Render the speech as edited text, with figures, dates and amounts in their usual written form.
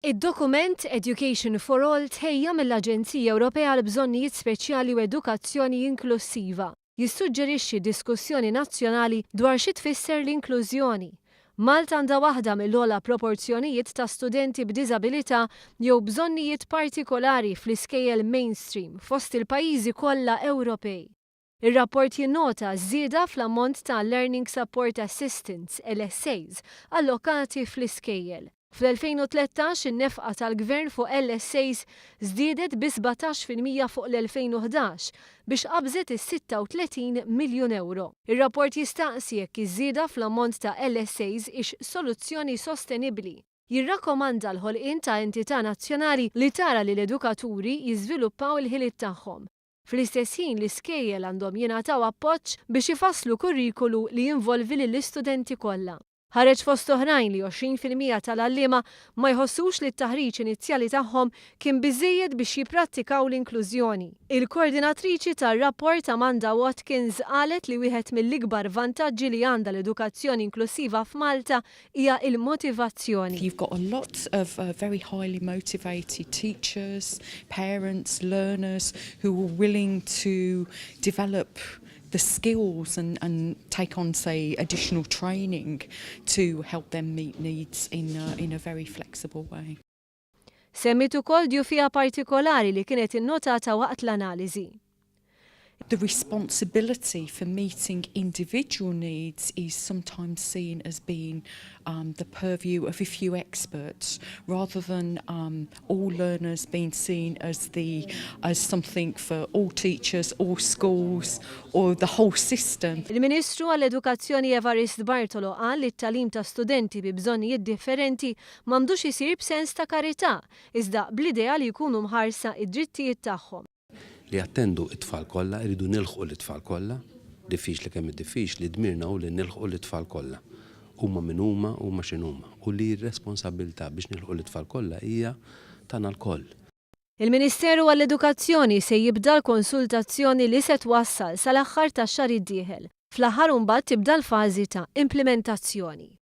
Id-dokument Education for All tħejja mill-Aġenzija Ewropea għal Bżonnijiet Speċjali u Edukazzjoni Inklussiva. Jissuġġerixxi diskussjoni nazzjonali dwar xi tfisser l-inklużjoni. Malta għandha waħda mill-ogħla proporzjonijiet ta' studenti b'diżabilità jew bżonnijiet partikolari fl-iskejjel mainstream fost il-pajjiżi kollha Ewropej. Ir-rapport jinnota żieda fl-ammont ta' Learning Support Assistants, LSAs, allokati fl-iskejjel. Fl-2013 in-nefqa tal-Gvern fuq LSAs żdiedet bi 17% fuq l-2011 biex qabżet is-36 miljun euro. Ir-rapport jistaqsi jekk iż-żieda fl-ammont ta' LSAs hix soluzzjoni sostenibbli. Jirrakkomanda l-ħolqien ta' entità nazzjonali li tara li l-edukaturi jiżviluppaw il-ħiliet tagħhom. Fl-istess ħin, l-iskejjel għandhom jingħataw appoġġ biex ifasslu kurrikulu li jinvolvi lill-istudenti kollha. Ħareġ fost oħrajn li 20% tal-għalliema ma jħossux li t-taħriġ inizjali tagħhom kien biżejjed biex jipprattikaw l-inklużjoni. Il-koordinatriċi tar-rapport, Amanda Watkins, qalet li wieħed mill-ikbar vantaġġi li għandha l-edukazzjoni inklusiva f'Malta hija il-motivazzjoni. You've got a lot of very highly motivated teachers, parents, learners who are willing to develop the skills and take on, say, additional training to help them meet needs in a very flexible way. Semmit ukoll djufija partikolari li kienet innotata waqt l-analiżi. The responsibility for meeting individual needs is sometimes seen as being the purview of a few experts, rather than all learners being seen as something for all teachers, all schools, or the whole system. Il-Ministru għall-Edukazzjoni Evarist Bartolo qal li t-tagħlim ta' studenti bi bżonnijiet differenti m'għandux isir b'sens ta' karità, iżda bl-idea li jkunu mħarsa id-drittijiet tagħhom. Li jattendu it-tfal kollha, iridu nilħqu l-tfal kollha, diffiċli kemm diffiċli, dmirna u li nilħqu l-tfal kollha. Huma min huma, huma x'inhuma. U li r-responsabilità biex nilħqu l-tfal kollha hija tagħna lkoll. Il-Ministeru għall-Edukazzjoni se jibda l-konsultazzjoni li se twassal sal-aħħar tax-xahar id-dieħel. Fl-aħħar mbagħad tibda l-fażi ta' implementazzjoni.